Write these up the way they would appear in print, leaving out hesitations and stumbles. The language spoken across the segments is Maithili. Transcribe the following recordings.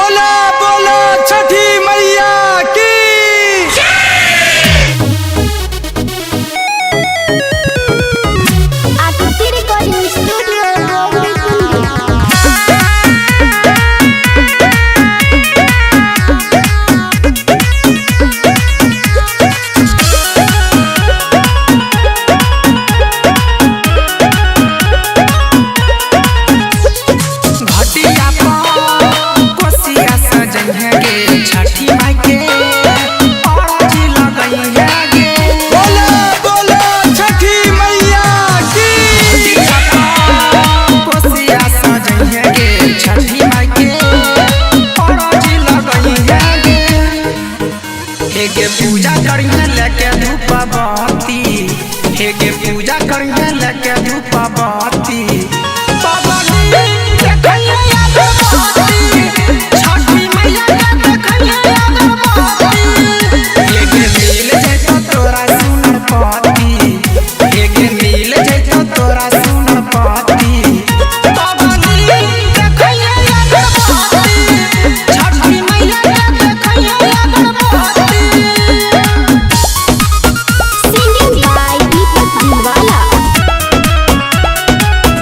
बोला बोला छठी मैया की। आकृति रिकॉर्डिंग स्टूडियो गोगरी कुंडी। घटिया पर कोसिया सजइहे गे, छठी माई के अरजी लगइहे गे। बोला बोला छठी मैया की। घटिया पर कोसिया सजइहे गे, छठी माई के अरजी लगइहे गे। हे गे पूजा करिहे लेके धूप बत्ती, हे गे पूजा करिहे लेके धूप बत्ती। पवनी देखइहे अगरबत्ती, छठी मैया के देखइहे अगरबत्ती। हे गे मिल जइतौ तोरा सुनर पति, हे गे मिल जइतौ तोरा सुनर पति। पवनी देखइहे अगरबत्ती, छठी मैया के देखइहे अगरबत्ती। Singing by Deepak Dilwala.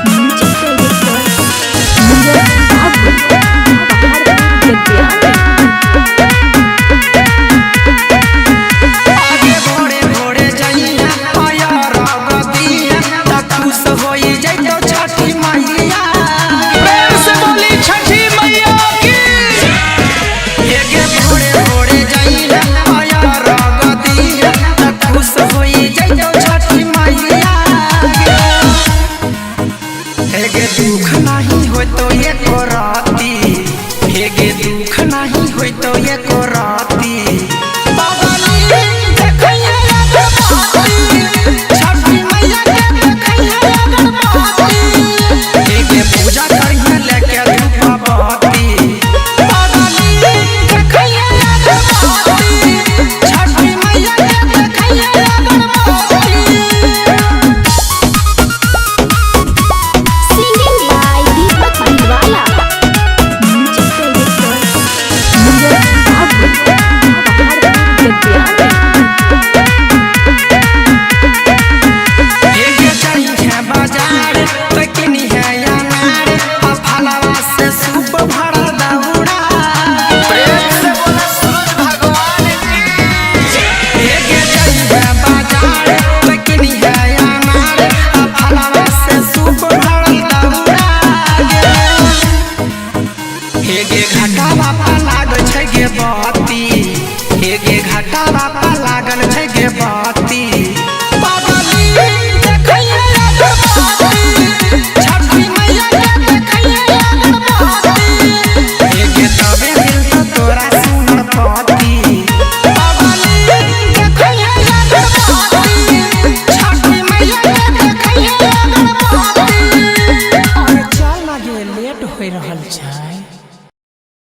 Music director Neeraj Babu, Bihar आगे भोरे भोरे जइया अयर गदिया, त खुश होई जइतौ छठी मैया। प्रेम से बोली छठी मैया की। एगे भोरे भोरे जइया अयर गदिया, त खुश होई जइतौ छठी मैया। हेगे दुख नाही होइतौ एको राती, हेगे दुख नाही होइतौ एको राती। पवनी देखइहे अगरबत्ती, छठी मैया के देखइहे अगरबत्ती। हेगे पूजा करिहे लेके धूप बत्ती। पवनी देखइहे अगरबत्ती, छठी मैया के देखइहे अगरबत्ती। Singing by Deepak Dilwala. Music director Neeraj Babu, Bihar हेगे जाइहे बाजार त किनिहे अनार, आ फलवा से सूप भरल दौड़ा। प्रेम से बोला सूरज भगवान की। हेगे जाइहे बाजार त किनिहे अनार, आ फलवा से सूप भरल दौड़ा। हेगे घाटावा पर लागल छै गे बत्ती, हेगे घाटावा पर लागल छै गे बत्ती।